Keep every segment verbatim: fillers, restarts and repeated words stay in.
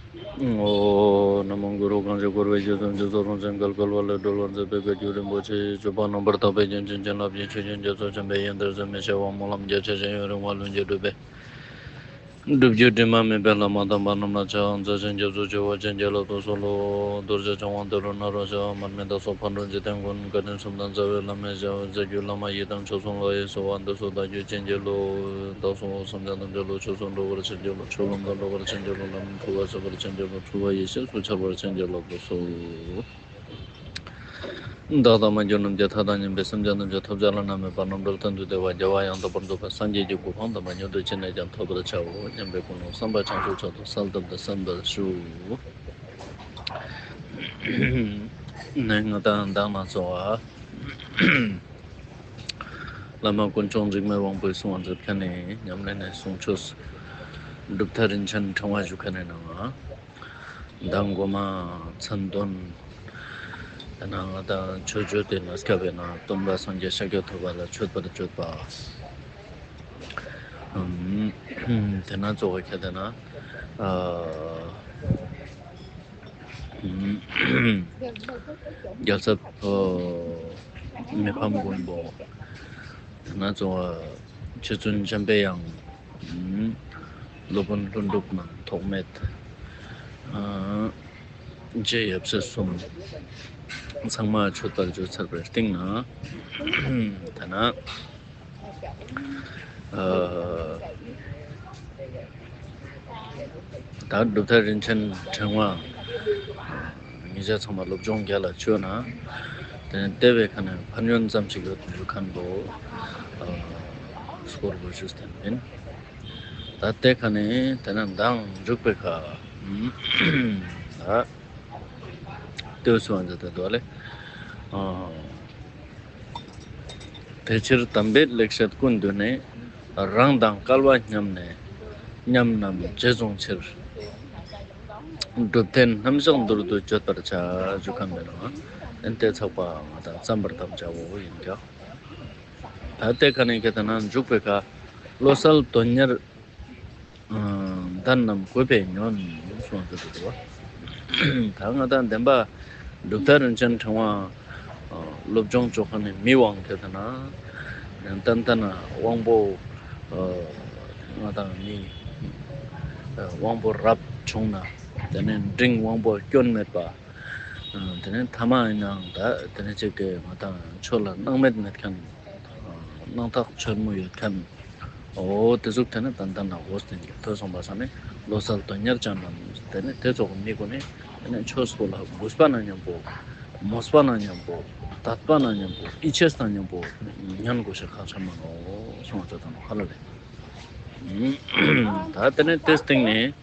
ཨོ། ན་མོ་གུ་རུ། གང་ཞིག་འཁོར་བའི་རྒྱུ་གསུམ་སྤྱི་གཙུག་རང་བཞིན་བརྒལ་དཀའ་བ་ལས་སྒྲོལ་བར་མཛད་པའི་བཀའ་བརྒྱུད་རིན་པོ་ཆེའི་སྤྱོད་པ་རྣམ་པར་དག་པའི་རྒྱན་ཅན་བྱིན་རླབས་ཀྱི་ཆུ་རྒྱུན་རྒྱ་མཚོ་ཆེན་པོའི་ཡན་ལྟར་ཟད་མི་ཤེས་པ་སྨོན་ལམ་རྒྱ་ཆེ་ཞིང་ཡུན་རིང་བ་ལྷུན་གྱིས་གྲུབ་པའི་སྒྲུབ་བརྒྱུད་དྲི་མ་མེད་པའི་བླ་མ་དམ་པ་རྣམས་ལ་ཕྱག་འཚལ་ཞིང་སྐྱབས་སུ་མཆིའོ། བྱིན་གྱིས་བརླབ་ཏུ་གསོལ་ལོ། རྡོ་རྗེ་འཆང་དབང་ཏེ་རུ་ནཱ་རོ་ཞབས། མར་མི་དྭགས་སོགས་ཕག་གྲུ་འཇིག་རྟེན་མགོན། བཀའ་དྲིན་གསུམ་དང་རྩ་བའི་བླ་མའི་ཞབས། རྩ་བརྒྱུད་བླ་མ་ཡི་དམ་ཆོས་སྲུང་ལ་ཡི་གསོལ་བ་འདེབས་སོ། བདག་རྒྱུད་བྱིན་གྱིས་རློབས། བདག་སོགས་སེམས་ཅན་ཐམས་ཅད་བློ་ཆོས་སུ་འགྲོ་བར་བྱིན་གྱིས་རློབས། ཆོས་ལམ་དུ་འགྲོ་བར་བྱིན་གྱིས་རློབས། ལམ་འཁྲུལ་བ་སེལ་བར་བྱིན་གྱིས་རློབས། འཁྲུལ་བ་ཡེ་ཤེས་སུ་འཆར་བར་བྱིན་གྱིས་བརླབ་ཏུ་གསོལ། བདག་དང་མ་གྱུར་ནམ་མཁའི་མཐའ་དང་མཉམ་པའི་སེམས་ཅན་ཐམས་ཅད་ཐོབ་བྱ་བླ་ན་མེད་པ་རྣམ་གྲོལ་གཏན་དུ་བདེ་བ་རྒྱལ་བ་ཡང་དག་པར་རྫོགས་པའི་སངས་རྒྱས་ཀྱི་གོ་འཕང་དམ་པ་མྱུར་དུ་ཅི་ནས་ཀྱང་ཐོབ་པར་བྱའོ་སྙམ་པའི་ཀུན་སློང་བསམ་པ་བྱང་ཆུབ་མཆོག་ཏུ་གསལ་བཏབ་སྟེ་གསན་པར་ཞུ། ནས་ང་དང་མདང་ནང་ཚོ་བ། བླ་མ་དཀོན་མཆོག་འཇིགས་མེད་དབང་པོའི་གསུང་བ་མཛད་མཁན་ནི་ཉམས་ལེན་ནས་གསུང་ཆོས་གྲུབ་མཐའ་རིན་ཆེན་ཕྲེང་བ་ཞུ་མཁན་ནི་ནང་ང་། མདང་དགོང་མོ་མཚན་དོན། ད་ནང་ང་དང་ཆོས་བརྗོད་དེ་ནས་སྐབས་ཡིན་ན་སྟོན་པ་སངས་རྒྱས་ཤཱཀྱ་ཐུབ་པ་ལ་མཆོད་པར་བརྗོད་པ། ཨམ། དེ་ན་གཙོ་བོ་ཁྱེད་དེ་ན། ཨ། ཨམ། རྒྱལ་ཚབ། ཨོ། མི་ཕམ་མགོན་པོ། དེ་ན་གཙོ་བོ་རྗེ་བཙུན་འཇམ་པའི་དབྱངས། ཨམ། སློབ་དཔོན་ཀླུ་སྒྲུབ་རྣམས་ཐོགས་མེད། ཨ། རྗེ་ཡབ་སྲས་གསུམ་ཚང་མ་མཆོད་པར་བརྗོད་ཚར་བའི་སྟེང་ན། ད་ན། ཨ། ད་གྲུབ་མཐའ་རིན་ཆེན་ཕྲེང་བ་ཉིད་ཆ་ཚང་མ་སློབ་སྦྱོང་རྒྱ་ལ་བཅོས་ན། དེ་ནས་ལྟེ་བའི་ཁ་ནས་ཕན་ཡོན་ཙམ་ཞིག་ཡོད་དུ་ཡོད་མཁན་པོ། ཨ། སྐོར་བུ་ཞུས་ཏེ་ཡིན། ད་ལྟའི་ཁ་ནས་དེ་ན་མདང་འཇུག་པའི་ཁ། ད་ལྟོས་སུ་འཛིན་ཏེ་འདུག་ལེ། ཨ། དེ་ཕྱིར་དམ་པའི་ལེགས་བཤད་ཀུན་བསྡུས་ནས། རང་དང་སྐལ་བ་མཉམ་ནས་མཉམ་རྣམས་རྗེས་བཟུང་ཕྱིར། གྲུབ་མཐའི་རྣམ་གཞག་མདོར་བསྡུས་བརྗོད་པར་བྱ། ཞུ་མཁན་མེད་ནོ། ཨན་ཏེ་ཚོགས་པ་ང་དང་བརྩམ་པར་དམ་བཅའ་བོ་ཡིན་ཀྱང་། ད་ལྟའི་ཁ་ནས་ཁྱེད་དེ་ན་འཇུག་པའི་ཁ། བློ་གསལ་དོན་གཉེར། ཨ། མདའ་རྣམས་བཀོད་པས་ཉོན། གསུངས་ཏེ་འདུག་པ། ད་ང་དང་བདེན་པ་གྲུབ་མཐའ་རིན་ཆེན་ཕྲེང་བ། ཨ། སློབ་སྦྱོང་བྱེད་མཁན་ནི་མི་དབང་དེ་དེ་ན། ཏན་ཏན་དབང་པོ། ཨ། ང་དང་མི། ཨ། དབང་པོ་རབ་བྱུང་ན། དེ་ནས་འབྲིང་དབང་པོ་སྐྱོན་མེད་པ། ཨ། དེ་ནས་ཐ་མ་ཡིན་ནའང་ད་དེ་ནས་ཅིག་གི་ང་དང་ཆོས་ལ་སྣང་མེད་མེད་མཁན། སྣང་ཐག་ཆོད་མོ་ཡོད་མཁན། འོ་དེ་ཟུག་དེ་ནི་ཏན་ཏན་ལ་འོ་བསྟན་གྱི་ཐོས་སོང་པ་ས་ནི་བློ་གསལ་དོན་གཉེར་ཅན་རྣམས་དེ་ནི་དེ་ཚོགས་མི་གོ་ནི་དེ་ནི་ཆོས་སྐོར་ལ་གུས་པ་ན་མཉམ་པོ། མོས་པ་ན་མཉམ་པོ། དད་པ་ན་མཉམ་པོ། ཡིད་ཆེས་ན་མཉམ་པོ། ཉན་དགོས་ཤེས་ཁག་ཆེན་མ་ནོ་གསུངས་པ་ཚོ་དང་ཧ་ལ་ལས། ད་དེ་ནི་དེ་སྟེང་ནས།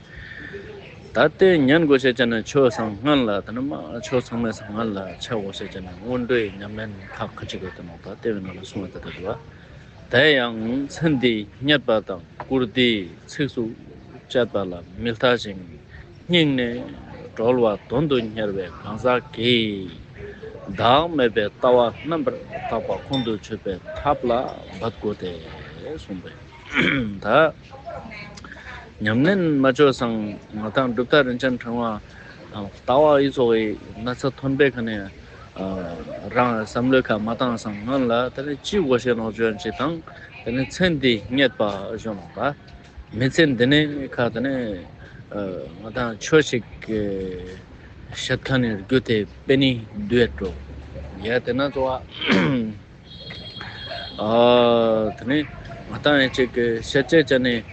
ད་ལྟའི་ཉན་དགོས་ཤེས་ཅན་ནི་ཆོས་སང་སྔན་ལ་དེ་ནི་མ་ཆོས་ཚང་མའི་སང་སྔན་ལ་ཆ་དགོས་ཤེས་ཅན་ནི་སྔོན་འགྲོའི་ཉམས་ལེན་ཁག་ཁ་ཅིག་ཡོད་དེ་ནོ། ད་ལྟའི་བའི་ནང་ལ་གསུངས་པ་དེ་ལྟ་དུ་བ། དེ་ཡང་མཚན་འདིས་རྙེད་པ་དང་བཀུར་སྟིའི་ཚིགས་སུ་བཅད་པ་ལ་མི་ལྟ་ཞིང་། སྙིང་ནས་གྲོལ་བ་དོན་དུ་གཉེར་བའི་གང་ཟག་གིས། བདག་མེད་པའི་ལྟ་བ་རྣམ་པར་དག་པ་ཁོང་དུ་ཆུད་པའི་ཐབས་ལ་འབད་དགོས་ཏེ་གསུངས་པས། ད་ཉམས་ལེན་མ་བཅོས་སང་ང་དང་གྲུབ་མཐའ་རིན་ཆེན་ཕྲེང་བ་དང་ལྟ་བ་ཡི་ཚོགས་ཀྱི་ན་ཚ་ཐོན་པའི་ཁ་ནས། ཨ། རང་བསམ་བློའི་ཁ་མ་བཏང་སང་སྔོན་ལ་དེ་ནས་ཅི་དགོས་ཤེས་ནོ་བརྗོད་ཅིག་དང་དེ་ནས་མཚན་འདི་རྙེད་པ་གཞོན་ནོ་ད། མི་ཚེ་འདི་ནས་ཁ་དེ་ནས། ཨ། ང་དང་ཆོས་ཤིག་གི་བཤད་མཁན་ནི་རྒྱུ་དེ་དཔེ་ནི་འདུས་འགྲོ། ཡ་དེ་ན་ཚོ་བ། ཨ། དེ་ནས་ང་དང་ཡང་ཅིག་གི་བཤད་བྱེད་བྱ་ནས་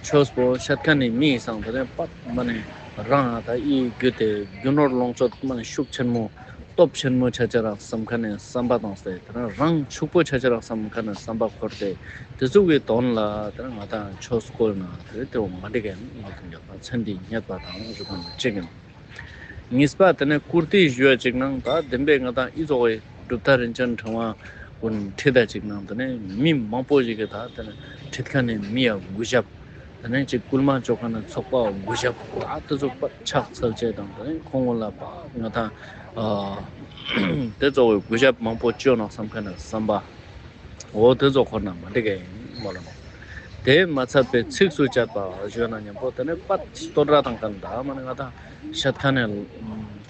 ཆོས་པོ་བཤད་མཁན་ནི་མི་ཡིན་སང་དེ་ནས་པད་མ་ནས་རང་ད་ཨི་རྒྱུ་དེ་རྒྱུ་ནོར་ལོངས་སྤྱོད་མ་ནས་ཤུགས་ཆེན་མོ་སྟོབས་ཆེན་མོ་ཆ་ཆ་རང་བསམ་མཁན་ནས་བསམ་པ་དང་སྟེ་དེ་ནས་རང་ཕྱུག་པོ་ཆ་ཆ་རང་བསམ་མཁན་ནས་བསམ་པ་འཁོར་ཏེ་དེ་ཚོ་གི་དོན་ལ་དེ་ནས་ང་དང་ཆོས་སྐོར་ན་དེ་དེ་བ་མ་འགྲིག་གན་མ་ཐུན་རྒྱག་པ་མཚན་འདི་རྙེད་པ་དང་ཞུ་མཁན་གཅིག་ཡིན། གཉིས་པ་དེ་ནས་བཀུར་སྟི་ཞུ་བ་ཅིག་ནང་ད་བདེན་པའི་ང་དང་ཨི་ཚོགས་ཀྱི་གྲུབ་མཐའ་རིན་ཆེན་ཕྲེང་བ་ཀུན་ཁྲིད་ད་ཅིག་ནང་དེ་ནས་མི་མང་པོ་ཞིག་གིས་ད་དེ་ནས་ཁྲིད་མཁན་ནི་མི་ཡ་གུས་ཞབས། དེ་ནས་ཅིག་སྐུལ་མ་བཅོ་མཁན་ནི་ཚོགས་པ་གུས་ཞབས། ད་དེ་ཚོ་པ་ཕྱག་འཚལ་བྱས་དང་དེ་ནས་ཁོང་ལ་པ་ང་དང་ཨ་དེ་ཚོ་གི་གུས་ཞབས་མང་པོ་བཅོ་ནོ་བསམ་མཁན་ནི་བསམ་པ། འོ་དེ་ཚོ་འཁོར་ན་མ་འགྲིག་ག་ཡིན་མོ་ལ་མོ། དེ་མ་ཚད་པའི་ཚིགས་སུ་བཅད་པ་ཞུས་ན་མཉམ་པོ་དེ་ནི་པད་སྟོད་ར་དང་ཀན་ད་མ་ནི་ང་དང་ཤད་ཁ་ནས་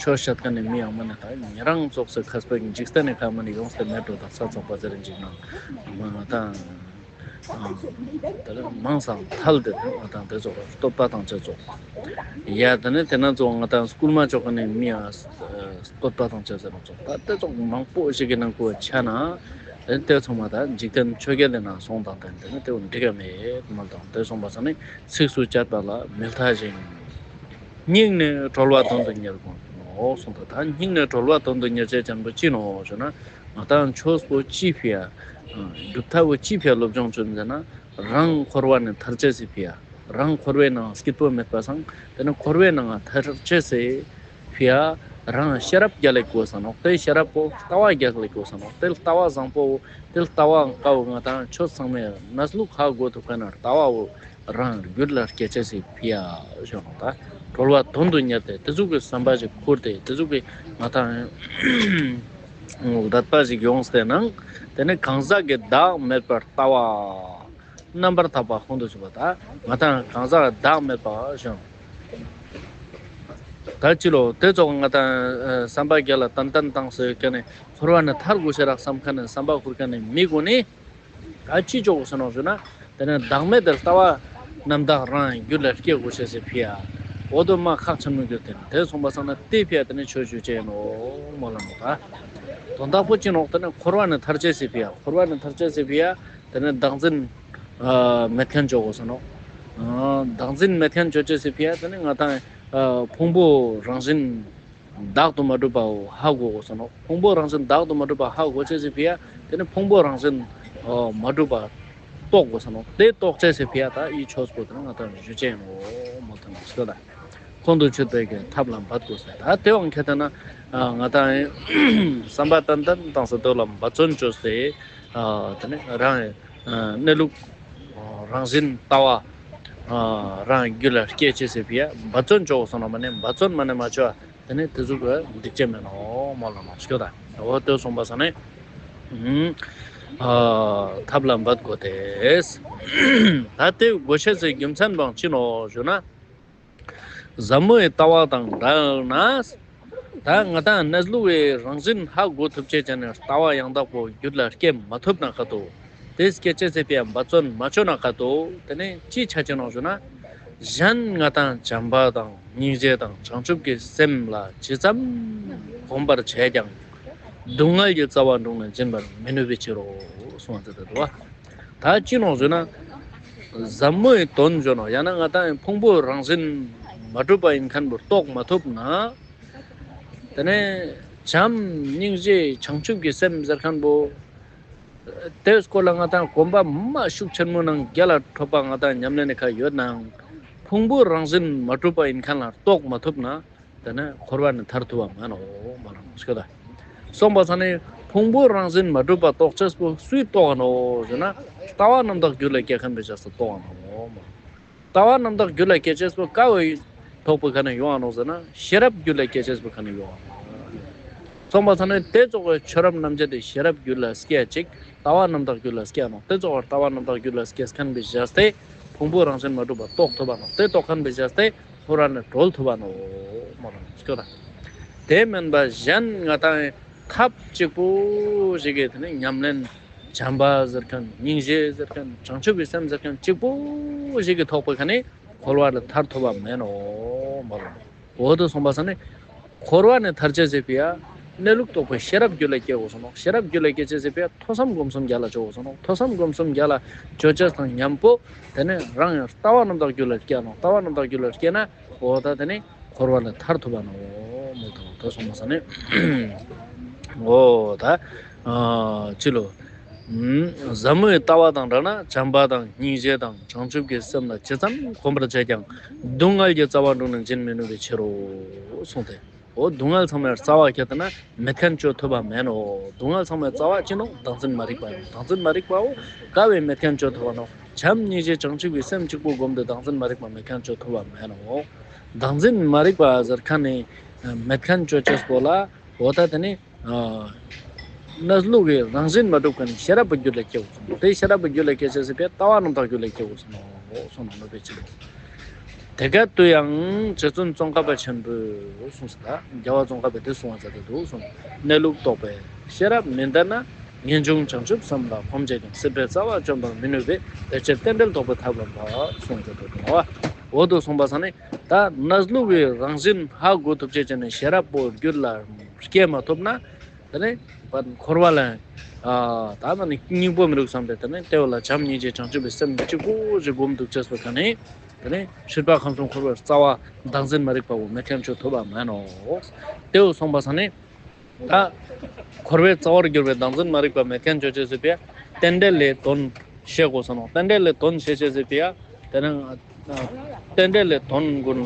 ཆོས་ཤད་ཁ་ནས་མི་ཡང་མ་ནི་ད་ཉེ་རང་ཙོགས་སུ་མཁས་པའི་འཇིག་རྟེན་ནས་ཁ་མ་ནི་ཡོངས་ཏེ་མེད་འགྲོ་དང་ས་ཚོགས་པ་ཟེར་འཇིག་ན་མ་ང་དང་། དེ་ལ་མང་སང་ཐལ་དེ་དེ་ང་དང་དེ་ཚོ་སྟོད་པ་དང་ཅེ་ཚོ། ཡ་དེ་ནི་དེ་ན་ཚོ་ང་དང་སྐུལ་མ་ཆོག་གི་ནི་མི་ཡང་སྟོད་པ་དང་ཅེ་ཟེར་ན་ཚོ་ད་དེ་ཚོ་མང་པོ་ཞིག་གི་ནང་ཁུལ་ཆ་ན་དེ་དེ་ཚོ་མ་ད་འཇིག་རྟེན་ཆོས་བརྒྱད་དེ་ན་སོང་དང་དེ་དེ་ནི་དེ་འོ་འགྲིག་ག་མེད་མ་དང་དེ་སོང་པ་ས་ནི་ཚིགས་སུ་བཅད་པ་ལ་མི་ལྟ་ཞིང་། སྙིང་ནས་གྲོལ་བ་དོན་དུ་གཉེར་དགོས་ནོ་གསུངས་ད་ད་སྙིང་ནས་གྲོལ་བ་དོན་དུ་གཉེར་བྱེད་ཅན་པོ་ཅི་ནོ་ཞུ་ན། ང་དང་ཆོས་པོ་ཅི་ཕི་ཡ། སྒྲུབ་ཐབས་པོ་ཅི་ཕི་ཡ་སློབ་སྦྱོང་བྱུང་ཟེར་ན། རང་འཁོར་བ་ནས་ཐར་ཅེས་སི་ཕི་ཡ། རང་འཁོར་བའི་ནང་སྐྱིད་པོ་མེད་པ་སང་དེ་ནི་འཁོར་བའི་ནང་ཐར་ཅེས་སི་ཕི་ཡ། རང་ཤེས་རབ་རྒྱལ་ལ་དགོས་ས་ནོག་དེ་ཤེས་རབ་པོ་ལྟ་བ་རྒྱལ་ལ་དགོས་ས་ནོག་དེ་ལྟ་བ་བཟང་པོ་དེ་ལྟ་བ་དཀའ་བོ་ང་དང་ཆོས་ཚང་མའི་གནས་ལུགས་ཧ་གོ་ཐུབ་མཁན་ལྟ་བ་བོ། རང་རྒྱུད་ལ་སྐྱེ་ཅེས་སི་ཕི་ཡ་ཞུ་ནོ་ད། གྲོལ་བ་དོན་དུ་གཉེར་ཏེ་དེ་ཟུག་གི་བསམ་པ་ཞིག་ཁུར་ཏེ་དེ་ཟུག་གི་ང་དང་འོ་དད་པ་ཞིག་ཡོངས་ཏེ་ནང་དེ་ནི་གང་ཟག་གི་བདག་མེད་པར་ལྟ་བ། རྣམ་པར་དག་པ་ཁོང་དུ་ཆུད་པ་ད་ང་དང་གང་ཟག་བདག་མེད་པ་ཞུ་ནོ། ད་ཅི་ལོ་དེ་ཚོ་ང་དང་བསམ་པ་རྒྱ་ལ་ཏན་ཏན་བཏང་ཟེར་མཁན་ནི་འཁོར་བ་ནས་ཐར་དགོས་ཤེས་རག་བསམ་མཁན་ནི་བསམ་པ་ཁུར་མཁན་ནི་མི་དགོས་ནི། ད་ཅི་ཆོག་གོ་ཟེར་ནོ་ཞུ་ན། དེ་ནས་བདག་མེད་དེར་ལྟ་བ་རྣམ་དག་རང་རྒྱུད་ལ་སྐྱེ་དགོས་ཤེས་སི་ཕི་ཡ། འོ་དོ་མ་ཁག་ཆེན་མོ་གྱུར་ཏེ་དེ་སོང་པ་སང་ན་དེ་ཕི་ཡ་དེ་ནས་ཆོས་ཞུ་ཅེས་ནོ་མོ་ལ་ནོ་ད། དོན་དག་པོ་ཅི་ནོག་དེ་ནས་འཁོར་བ་ནས་ཐར་ཅེས་སི་ཕི་ཡ། འཁོར་བ་ནས་ཐར་ཅེས་སི་ཕི་ཡ། དེ་ནས་བདག་འཛིན་མེད་མཁན་ཆོག་གོ་ཟེར་ནོ། བདག་འཛིན་མེད་མཁན་ཆོག་ཅེས་སི་ཕི་ཡ་དེ་ནས་ང་དང་ཕུང་པོ་རང་བཞིན། བདག་ཏུ་མ་གྲུབ་པའོ་ཧ་གོ་དགོས་ས་ནོ། ཕུང་པོ་རང་བཞིན་བདག་ཏུ་མ་གྲུབ་པ་ཧ་གོ་ཅེས་སི་ཕི་ཡ་དེ་ནི་ཕུང་པོ་རང་བཞིན་མ་གྲུབ་པ་རྟོགས་དགོས་ས་ནོ། དེ་རྟོགས་ཅེས་སི་ཕི་ཡ་ད་ཡི་ཆོས་པོ་དེ་ནི་ང་དང་ཞུ་ཅེས་ནོ་མོ་དང་ཞུ་ད། ཁོང་དུ་ཆུད་པའི་གི་ཐབས་ལ་འབད་དགོས་ས་ད་དེ་བང་ཁྱེད་ལྟ་ན་ང་དང་བསམ་པ་ཏན་ཏན་བཏང་ས་དེ་ལ་འབད་བརྩོན་བཅོས་ཏེ་དེ་ནི་རང་གནས་ལུགས་རང་བཞིན་ལྟ་བ་རང་རྒྱུད་ལ་སྐྱེ་ཅེས་སི་ཕི་ཡ་འབད་བརྩོན་བཅོ་དགོས་ས་ནོ་མ་ནི་འབད་བརྩོན་མ་ནི་མ་བཅོ། དེ་ནས་དེ་ཟུག་གི་འགྲིག་ཅེས་མེད་ནོ་མོ་ལ་ནོ་ཤོད་ད། འོ་དེ་སོང་པ་ས་ནས་ཨ་ཐབས་ལ་འབད་དགོས་ཏེ། ད་དེ་དགོས་ཤེས་སི་རྒྱུ་མཚན་བང་ཅི་ནོ་ཞུ་ན། ཟབ་མོའི་ལྟ་བ་དང་བྲལ་ན། ད་ང་དང་གནས་ལུགས་པའི་རང་བཞིན་ཧ་གོ་ཐུབ་ཅེས་ཅན་ནི་ལྟ་བ་ཡང་དག་པོ་རྒྱུད་ལ་སྐྱེ་མ་ཐུབ་ན་ག་དོ། དེ་སྐྱེ་ཅེས་སི་ཕི་ཡ་འབད་བརྩོན་མ་བཅོ་ན་ག་དོ། དེ་ནས་ཅི་ཆ་ཅེས་ནོ་ཞུ་ན། གཞན་ང་དང་བྱམས་པ་དང་སྙིང་རྗེ་དང་བྱང་ཆུབ་ཀྱི་སེམས་ལ་ཇི་ཙམ་གོམས་པར་བྱས་ཀྱང་། སྡུག་བསྔལ་གྱི་རྩ་བ་དྲུངས་ནས་འབྱིན་པར་མི་ནུས་པའི་ཕྱིར་རོ། གསུངས་པ་དེ་ལྟར་དུ་བ། ད་ཅི་ནོ་ཟེར་ན། ཟབ་མོའི་དོན་ཟེར་ནོ་ཡང་ན་ང་དང་ཕུང་པོའི་རང་བཞིན་མ་གྲུབ་པ་ཡིན་མཁན་པོ་རྟོགས་མ་ཐུབ་ན། དེ་ནས་བྱམས་སྙིང་རྗེ་བྱང་ཆུབ་ཀྱི་སེམས་ཟེར་མཁན་པོ། དེའི་སྐོར་ལ་ང་དང་གོམ་པ་མ་ཤུགས་ཆེན་མོ་ནང་རྒྱ་ལ་འཕྲོད་པ་ང་དང་ཉམས་ལེན་ནི་ཁ་ཡོད་ནའང་། ཕུང་པོའི་རང་བཞིན་མ་གྲུབ་པ་ཡིན་མཁན་ལ་རྟོགས་མ་ཐུབ་ན། དེ་ནས་འཁོར་བ་ནས་ཐར་ཐུབ་པ་མེད་ནོ་མ་ལ་ཤོད་ད། སོང་པ་ས་ནས་ཕུང་པོའི་རང་བཞིན་མ་གྲུབ་པ་རྟོགས་ཅེས་པོ་སུས་རྟོགས་ནོ་ཟེར་ན། ལྟ་བ་རྣམ་དག་རྒྱུད་ལ་སྐྱེ་མཁན་པའི་ཆ་ས་རྟོགས་ནོ་མ། ལྟ་བ་རྣམ་དག་རྒྱུད་ལ་སྐྱེ་ཅེས་པོ་ཀ་བའི་ཐོག་པོ་ཁ་ནས་ཡོང་བ་ནོ་ཟེར་ན་ཤེས་རབ་རྒྱུད་ལ་སྐྱེ་ཅེས་པོ་ཁ་ནས་ཡོང་བ་ནོ། སོང་པ་ས་ནས་དེ་ཙོགས་པའི་ཆོས་རབ་རྣམ་འབྱེད་དེ་ཤེས་རབ་རྒྱུད་ལ་སྐྱེ་ཅིག་ལྟ་བ་རྣམ་དག་རྒྱུད་ལ་སྐྱེ་ནོ། དེ་ཙོགས་པའི་ལྟ་བ་རྣམ་དག་རྒྱུད་ལ་སྐྱེ་མཁན་པའི་ཆ་སྟེ་ཕུང་པོའི་རང་བཞིན་མ་གྲུབ་པ་རྟོགས་ཐུབ་པ་ནོ། དེ་རྟོགས་མཁན་པའི་ཆ་སྟེ་འཁོར་བ་ནས་གྲོལ་ཐུབ་པ་ནོ་མ་ལ་ཤོད་ད། དེ་མིན་པ་གཞན་ང་དང་ཐབས་གཅིག་པུ་ཞིག་གིས་དེ་ནི་ཉམས་ལེན་བྱམས་པ་ཟེར་མཁན་སྙིང་རྗེ་ཟེར་མཁན་བྱང་ཆུབ་ཀྱི་སེམས་ཟེར་མཁན་གཅིག་པུ་ཞིག་གི་ཐོག་པོ་ཁ་ནས་འཁོར་བ་ལས་ཐར་ཐུབ་པ་མེད་ནོ་མ་ལ། འོ་དོ་སོང་པ་ས་ནས་འཁོར་བ་ནས་ཐར་ཅེས་ཟེར་ཕི་ཡ་གནས་ལུགས་རྟོགས་པའི་ཤེས་རབ་རྒྱུད་ལ་སྐྱེ་དགོས་ས་ནོ། ཤེས་རབ་རྒྱུད་ལ་སྐྱེ་ཅེས་ཟེར་ཕི་ཡ་ཐོས་བསམ་སྒོམ་གསུམ་རྒྱ་ལ་བཅོ་དགོས་ས་ནོ། ཐོས་བསམ་སྒོམ་གསུམ་རྒྱ་ལ་བཅོ་ཅེས་དང་མཉམ་པོ་དེ་ནས་རང་ཡང་ལྟ་བ་རྣམ་དག་རྒྱུད་ལ་སྐྱེ་ནོ། ལྟ་བ་རྣམ་དག་རྒྱུད་ལ་སྐྱེ་ན་འོ་ད་དེ་ནས་འཁོར་བ་ལས་ཐར་ཐུབ་པ་ནོ་མོ་དང་དོ་སོང་པ་ས་ནས་འོ་ད་ཅི་ལོ། ཟབ་མོའི་ལྟ་བ་དང་བྲལ་ན་བྱམས་པ་དང་སྙིང་རྗེ་དང་བྱང་ཆུབ་ཀྱི་སེམས་ལ་ཇི་ཙམ་གོམས་པར་བྱས་ཀྱང་སྡུག་བསྔལ་གྱི་རྩ་བ་དྲུངས་ནས་འབྱིན་མི་ནུས་པའི་ཕྱིར་རོ་གསུངས་ཏེ། འོ་སྡུག་བསྔལ་ཚང་མའི་རྩ་བ་ཁྱེར་ཏེ་ན་མེད་མཁན་བཅོ་ཐུབ་པ་མེད་ནོ། སྡུག་བསྔལ་ཚང་མའི་རྩ་བ་ཅི་ནོ། བདག་འཛིན་མ་རིག་པ་ཡིན། བདག་འཛིན་མ་རིག་པའོ་ཀ་བས་མེད་མཁན་བཅོ་ཐུབ་པ་ནོ། བྱམས་སྙིང་རྗེ་བྱང་ཆུབ་ཀྱི་སེམས་གཅིག་པུ་བསྒོམས་ཏེ་བདག་འཛིན་མ་རིག་པ་མེད་མཁན་བཅོ་ཐུབ་པ་མེད་ནོ། བདག་འཛིན་མ་རིག་པ་ཟེར་མཁན་ནི་མེད་མཁན་བཅོ་ཅེས་པོ་ལ་འོ་ད་དེ་ནི། གནས་ལུགས་ཀྱི་རང་བཞིན་མ་གྲུབ་མཁན་ཤེས་རབ་པའི་རྒྱུད་ལ་སྐྱེ་དགོས་སོ། དེ་ཤེས་རབ་པའི་རྒྱུད་ལ་སྐྱེ་ཅེས་ཟེར་བའི་ལྟ་བ་རྣམ་དག་རྒྱུད་ལ་སྐྱེ་དགོས་སོ་གསུངས་ནོ་ནོ་པའི་ཕྱིར། དེ་སྐད་དུ་ཡང་རྗེ་བཙུན་ཙོང་ཁ་པ་ཆེན་པོས་གསུངས་ཟེར། ད་རྒྱལ་བ་ཙོང་ཁ་པས་དེ་གསུངས་པ་མཛད་དེ་འདུག་གསུངས། གནས་ལུགས་རྟོགས་པའི་ཤེས་རབ་མི་འདར་ན། ངེས་འབྱུང་བྱང་ཆུབ་སེམས་ལ་གོམས་བྱས་ཀྱང་། སྲིད་པའི་རྩ་བ་བཅོམ་པར་མི་ནུས་པས། དེ་ཕྱིར་རྟེན་འབྲེལ་རྟོགས་པའི་ཐབས་ལ་འབད་གསུངས་མཛད་དེ་འདུག་ནོ། འོ་དེ་གསུངས་པ་སང་ནི་ད་གནས་ལུགས་ཀྱི་རང་བཞིན་ཧ་གོ་ཐུབ་ཅེས་བྱས་ནས་ཤེས་རབ་པོ་རྒྱུད་ལ་སྐྱེ་མ་ཐུབ་ན། དེ་ནས་འཁོར་བ་ལ་ཨ་ད་ནི་སྙིང་པོ་མི་རུག་བསམ་པས། དེ་ནས་དེ་བ་ལ་བྱམས་སྙིང་རྗེ་བྱང་ཆུབ་པའི་སེམས་གཅིག་པུ་ཞིག་སྒོམ་འདུག་ཅེས་པ་ག་ནས། དེ་ནས་སྲིད་པ་ཁམས་གསུམ་འཁོར་བའི་རྩ་བ་བདག་འཛིན་མ་རིག་པ་བོ་མེད་མཁན་ཆོ་ཐུབ་པ་མེད་ནོ། དེ་བོ་གསུངས་པ་སང་ནི་ད་འཁོར་བའི་རྩ་བར་གྱུར་པའི་བདག་འཛིན་མ་རིག་པ་མེད་མཁན་ཆོ་ཅེས་ཟེར་བས། རྟེན་འབྲེལ་ལས་དོན་ཤེས་དགོས་སོ་ནོ། རྟེན་འབྲེལ་ལས་དོན་ཤེས་ཅེས་ཟེར་བས། དེ་ནས་རྟེན་འབྲེལ་ལས་དོན་ཀུན་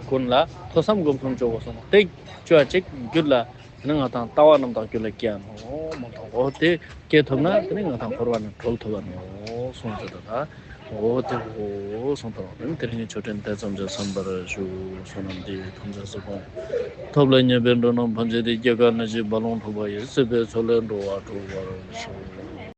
ཀུན་ལ་ཐོས་བསམ་སྒོམ་གསུམ་བྱེད་དགོས་སོ་ནོ། དེ་བྱེད་པ་ཅིག་རྒྱུད་ལ། དེ་ནས་ང་དང་ལྟ་བ་རྣམ་དག་རྒྱུད་ལ་སྐྱེ་ནོ། མ་གཏོགས་འོ་དེ་སྐྱེ་ཐུབ་ན་དེ་ནས་ང་དང་འཁོར་བ་ནས་གྲོལ་ཐུབ་པ་ནོ་གསུངས་ཏེ། ད་འོ་དེ་འོ་གསུངས་ཏེ། དེ་རིང་གི་ཆོས་འབྲེལ་དེ་ཙམ་གྱིས་ཟིན་པར་ཞུ། བསོད་ནམས་འདི་ཡིས་ཐམས་ཅད་གཟིགས་པ་ཉིད། ཐོབ་ནས་ཉེས་པའི་དགྲ་རྣམས་ཕམ་བྱས་ཏེ། སྐྱེ་རྒ་ན་འཆིའི་རྦ་ཀློང་འཁྲུགས་པ་ཡི། སྲིད་པའི་མཚོ་ལས་འགྲོ་བ་སྒྲོལ་བར་ཤོག།